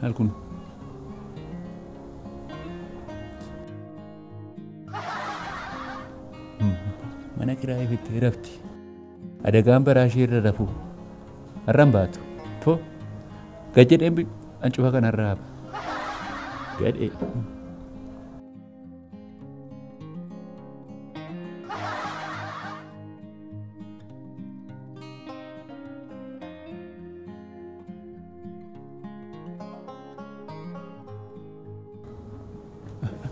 Maal kun? Mana kiraayii bittee rafti. Adagaan baraa ishee irra rafu. Har'an baatu. Too. Gad jedheen ancufa kanarraa hafa. Gadhee.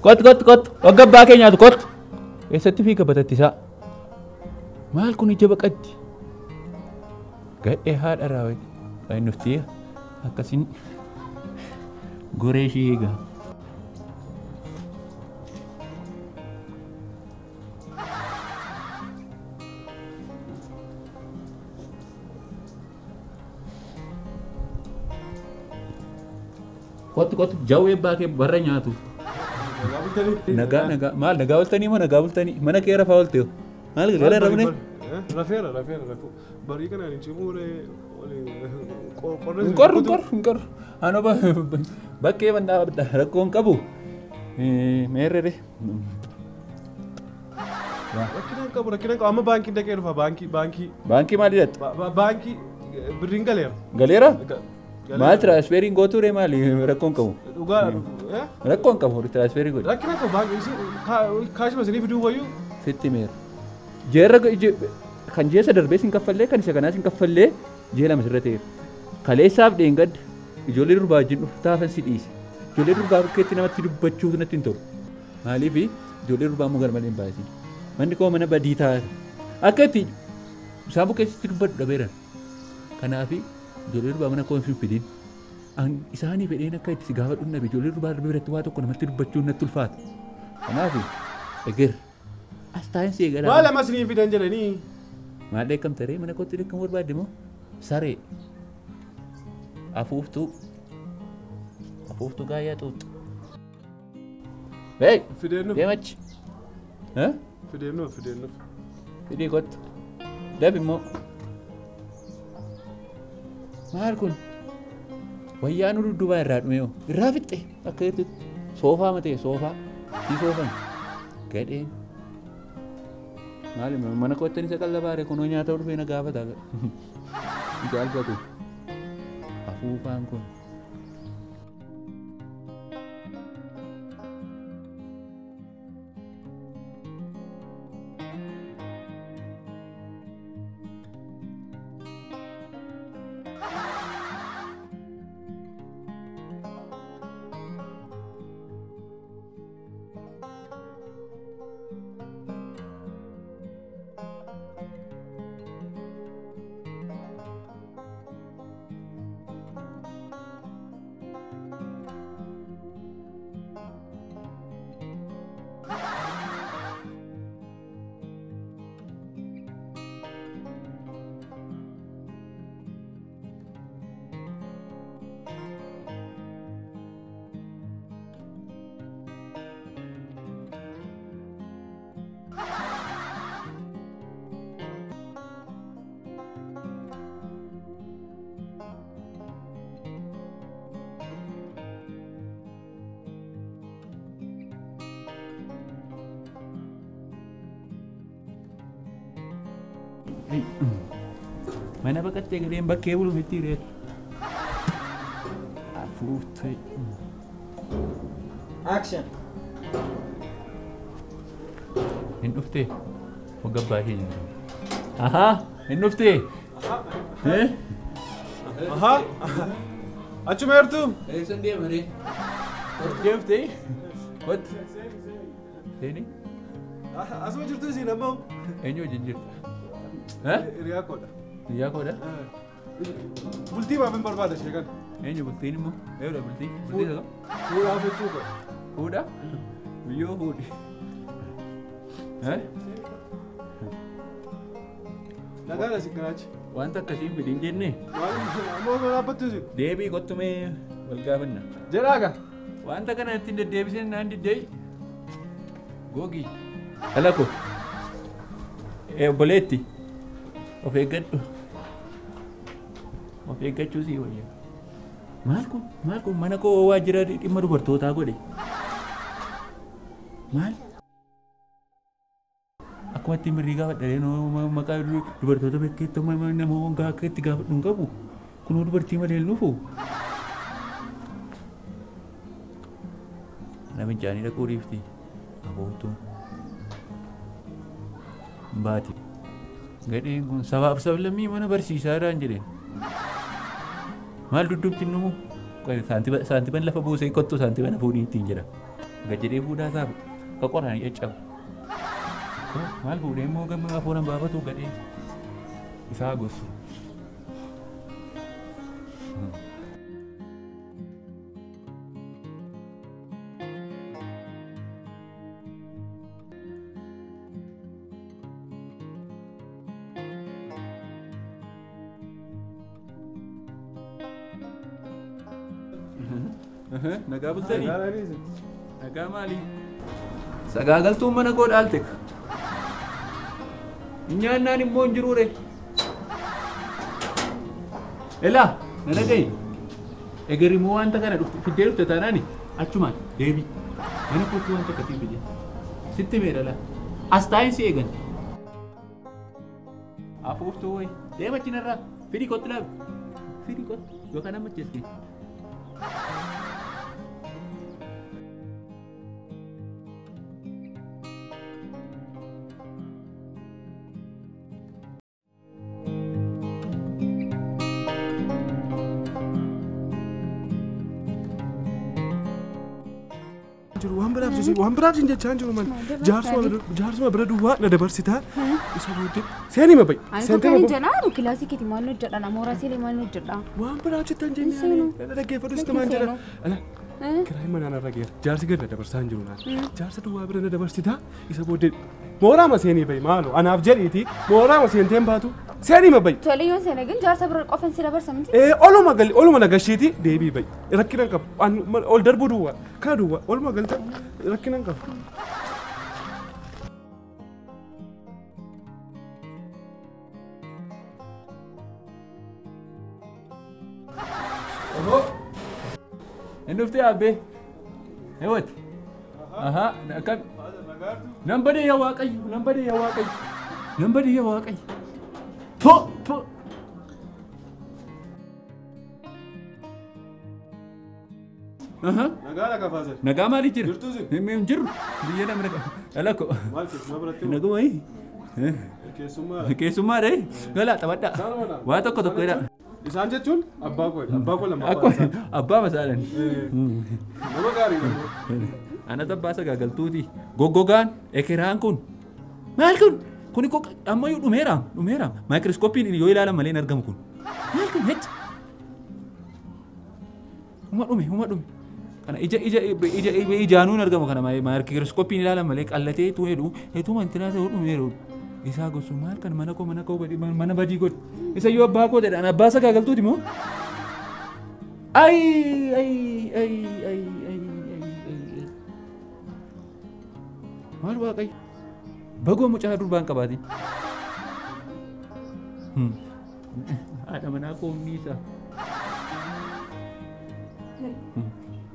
Kottu kottu kottu. Wagga abbaa kee nyaatu kottu. Eessatti fiiga batattisaa? Maal kun ija baqatti? Gadhee haadha raawwate. Kan nuti akkasiin goree ishee eega. Kottu kottu jawwee abbaa kee barra nyaatu. Nagaa nagaa maal nagaa ooltanii moo nagaa bultanii mana kee rafaa oolte maal galgala rafne? Rafeera rafeera rafuu barii kanaan hin cimuu Hin qorru hin qorru hin qorru anoo bakkee mannaa rakkoo hin qabu meerrere. Rakkina hin qabu rakkina hin qabu amma baankiin dhaqee dhufa baankii baankii. Baankii maal jedhatta? Baankii birriin galeera. Galeera? Maal tiraansfeeriin gootuu ree maali rakkoo hin qabu? Dhugaa Rakkoo hin qabu tiraansfeerii godhi. Rakkina qabu baankii kaashima isinii fiduu wayyuu. Sitti meera. Jeerra kan jeessa darbee sin kaffallee kan isa kanaa sin kaffallee jee lama sirra ta'eera. Kaleessaaf dheengadda ijoollee durbaa wajjin dhuftaafan si dhiise. Ijoollee durbaa bukkeetti namatti dubbachuuf natti hin tolu. Maaliif ijoollee durbaa immoo garmalee hin baasiin. Manni koo mana badii ta'a. Akka itti isaan bukkeetti dubbadhu dhabeeran. Kanaaf ijoollee durbaa mana koo hin fidin. Isaanii fedheen akka itti si gaafadhu dhabe ijoollee durbaa biratti waa tokko namatti dubbachuun natti ulfaata. Kanaaf eger as taa'in si eegala. Maal amma isiniin fidan jedhanii? Maal dheekkamta ree mana kootti dheekkamuu barbaadde moo? Saree. Afuuftuu. Afuuftuu gaayyaa xuuxxu. Hey! Fideen nuuf. Deem achi. Fideen nuuf fideen nuuf. Fidii kottu. Dafi immoo. Maal kun? Wayyaa nu dudduubaa irraa dhume yoo irraa fixxe akka jirtutti soofaa matee soofaa si soofan gadheen. Maali mana kootti isa qallabaare kunoo nyaata dhufee na gaafata. Ija albatu. Afuufaan kun. Mana baqattee galeen bakkee bulu miti reet. Afuuftee. Action. Hin dhuftee? Wagga abbaa ishee nyaatu. Ahaa! Hin dhuftee? Ahaa! Achuma jirtu? Eessan deema ree? Deemtee? Kottu. Seeni? Asuma jirtu isin ammoo? Eenyu wajjin jirta? Hiriyaa koodha. Hiriyaa koodha? Bultii maaf hin barbaada ishee kana? Eenyu bultiin immoo? Eenyudha bultii? Bultii isa kam? Fuudhaaf jechuu koo. Fuudha? Biyyoo fuudhi. Nagaadha isin kanaachi. Wanta akkasii hin fidin jenne? Ammoo osoo dhaabbattu isin. Deebii kottu mee wal gaafanna. Jedhaa gaa. Wanta kana ittiin deddeebiseen naan diddee. Gogi. Dhala koo. Obboleetti. Of eeggadhu. Of eeggachuu sii wayya. Maal kun mana koo waajjira dhimma dubartootaa godhe. Maal? Akkuma ittiin birrii gaafadha maqaa dubartoota bekkeetti nama hongaa akka itti gaafadhu hin qabu. Kunoo dubartii malee hin dhufu. Namichaanii dhaquu dhiifti. Aboottuun. Baati. Gadheen kun sabaaf sablammii mana barsiisaa irraan jedheen. Maal dudduubti numu? Saantiban lafa buusee kottu saantiban fuudhii ittiin jedha. Gad jedhee fuudhaa isaaf ka qoraan caccabu. Maal fuudhee immoo gama afuuran baafatu gadhee isaa gosu. Nagaa bultanii? Nagaa maali? Sagaagaltuun mana koo dhaalte. Nyaannaan immoo hin jiruure. Elaa, na dhaga'i. Eger immoo wanta kana fiddee dhufte taanaani achumaan deebii. Mana kootti wanta akkasii fide. Sitti meedha laa. As taa'in si eegan. Afuuftuu wayi. Deema achinarraa. Fidii kottu laabi. Fidii kottu. Yookaan amma achi as ga'e. Waan biraaf siin jechaa hin jiru man. Jaarsuma bira duwwaa na dabarsitaa. Isa booddee seenii ma ba'i. Ani tokko hin jedhaa kilaasii keetii maal hojjedha namoota seelee maal hojjedha. Waan biraa hojjetan jennee dhaggeeffadhu sitti maan jedha. Kiraayi manaan irra geera. Jaarsi gad na dabarsaa hin jiru naan. Jaarsa duwwaa bira na dabarsitaa. Isa booddee mooraama seenii ba'i maaloo anaaf jedhiiti mooraama seenteen baatu seenii ma ba'i. Tole yoo seene gin jaarsa bira qofan si dabarsa miti. Oluma gali oluma nagashiiti deebii ba'i. Rakkina hin qabu ol darbuu duwwaa kana duwwaa oluma galta rakkina hin qabu. Inni dhuftee abbee. Eewwati. Ahaa akkam. Nan badee yaa Waaqayyo, nan badee yaa Waaqayyo. Nan badee yaa Waaqayyo. To to. Ahaa. Nagaa kafaasa. Nagaa maali jira? Jirtuu si? Hin jiru. Biyya namni nagaa. Alakko. Maal keessumaa biratti? Naguma hii. Keessummaadha. Keessummaadha. Galaa taphadhaa. Waa tokko tokko jedha. Isaan jechuun abbaa koo abbaa koo lammaffaa. Abbaa masaalan. Nama gaariidha. Ana abbaa sagaagaltuuti. Goggogaan ekeraan kun. Maal kun? Kuni koo ammayyuu dhumeera dhumeera. Maayikirooskooppiin yoo ilaalan malee hin argamu kun. Maal kun hecha? Uma dhume uma dhume. Kana ija ija ija ijaanuu hin argamu kana maayikirooskooppiin ilaalan malee qallatee tu hedhu heetuma intinaa ta'uu dhumeera. Isaa gosu maal kan mana koo mana badii godhu. Isa yoo abbaa koo jedhan abbaa sagaagaltuuti moo? Ay ay ay ay ay ay. Maal Waaqayyo? Bagoo mucaa durbaan qabaatin. Haadha manaa koo humni isaa.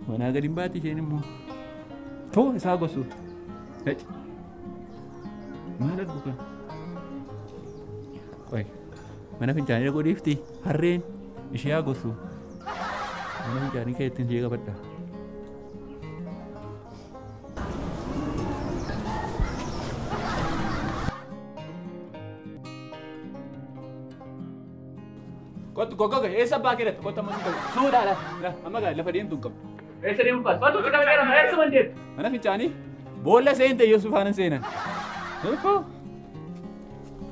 Manaa gadi hin baati isheen immoo. Too isaa gosu. Maal argu kan? Qoy. Mana fincaanii dhaquu dhiifti harreen ishee haa gosu. Mana fincaanii kee ittiin ishee qabadha. Kottu goggoga eessa abbaa kee dhaqxe kottu amma si qabu. Suudhaa la amma gaa lafa deemtu hin qabdu. Eessa deemu baas? Kottu qabe eessa man deemtu? Mana fincaanii boolla seente Yesuus faana seenan. Tokko.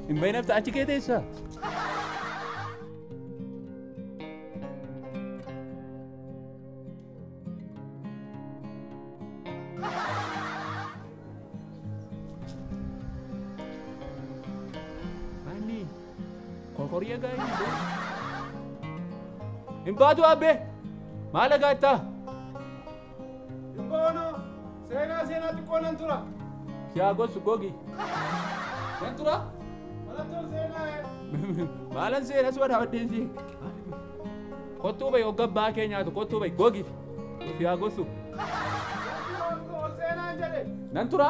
Hin bahinafta achi kee teessa. Manni konkoriya gaarii. Hin baatu abbee. Maal agaattaa? Hin baanu. Seenaa seenaa xiqqoo nan tura. Siyaa gosu gogi. Nan tura? Malattoon seenaa. Maalan seenaa si wadhaa baddeensi. Kottuu bahi hogga abbaa kee nyaatu kottuu bahi gogi. Si haa gosu. Nan tura.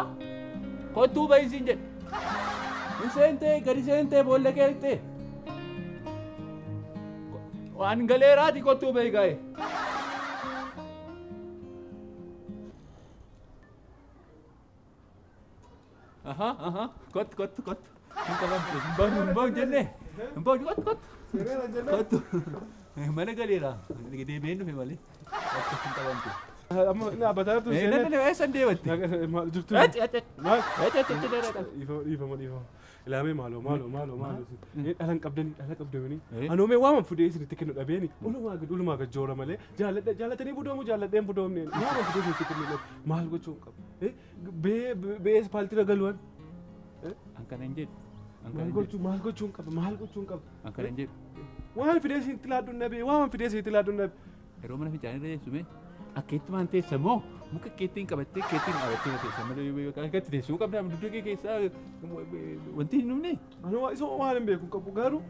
Kottuu bahi siin jedhe. Hin seentee gadi seentee boolla kee dhiqxee. Waan galeeraati kottuu bahi gaa'e. Aha aha kottu kottu kottu. Hin qabamte hin bahu hin bahu jenne. Hin bahu kottu kottu. Kottu. Mana galeera. Deebi'een dhufe malee. Kottu hin qabamte. Amma dhaabbataa jirtu seenee. Nan eessan deematte? Maal jirtu? Achi achi. Maal? Achi achi achi dheeraa. Dhiifama dhiifama. Ilaamee maaloo maaloo maaloo maaloo. Dhala hin qabdanii dhala qabdanii. Anoomee waaman fudhee isinitti kennu dhabeeni. Olumaa gad olumaa gad joora malee jaallatanii budoomu jaalladheen budoomne. Waaman fudhee isinitti kennu dhabe maal gochuu hin qabu. Bee ispaaltiirra galuwan. An kana hin jedhu. Maal gochuu maal gochuu hin qabu maal gochuu hin qabu. An kana hin jedhu. Waan fidee isinitti laadduun dhabe waaman fidee isinitti laadduun dhabe. Yeroo mana fincaanii irra teessume akkeettumaan teessa moo muka keettiin qabattee keettiin dhaabattee teessa malee akkatti teessuu qabda dugda kee keessaa wanti hin dhumne. Ani isa waan hin beeku qabu garuu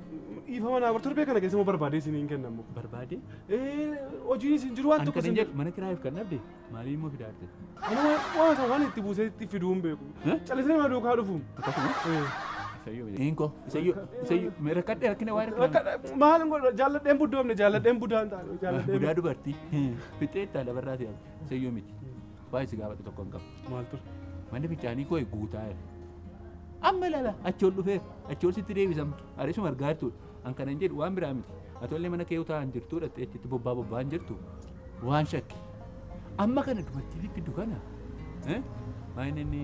dhiifama naa torbee kana keessa moo barbaadee isin hin kennamu. Barbaadee? Hojiin isin jiru waan tokko isin jedhu mana kiraayiif kan dhabde maaliin immoo fidaa jirte? Ani waan isa waan itti buusee itti fiduu hin beeku. Callisee nama duukaa dhufu. Akkasuma? Isayyoo isayyoo isayyoo rakkadhe rakkina waa rakkina. Maal godha jaalladheen buddoomne jaalladheen budaan taane jaalladheen. Budaa dubartii fixee itti lafarraa ta'e isayyoo miti. Waa isi gaafadhu tokko hin qabu. Maal ture? Manni fincaanii koo guutaa jira. Amma ilaala achi ol dhufeera achi ol sitti deebisama areesuma argaa jirtudha. An kana hin jedhu waan biraa miti. Atollee mana kee utaa hin jirtu dhattee achitti bobbaa bobbaa hin jirtu waan shakki. Amma kana dubartii fiddu kana. Maal inni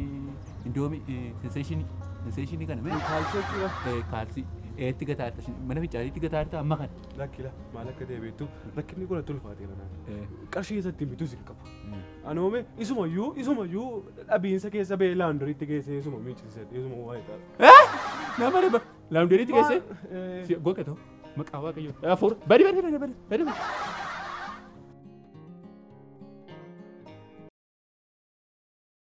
indoomi senseeshinii. Senseeshinii kana mee? Kaalsii jechuudha. Kaalsii eetti gataarta mana fincaaniitti gataarta amma kana. Lakkila maal akka ta'e beektu rakkinni kun natti ulfaateera naan. Qarshii isatti bitus hin qabu. Anoome isumayyuu isumayyuu dhabiinsa keessa ba'ee laandoriitti geessee isuma miiccise isuma waa'ee ta'a. Nama dhiba laandoriitti geessee goga ta'u maqaa waaqayyoo afur badi badi badi badi badi.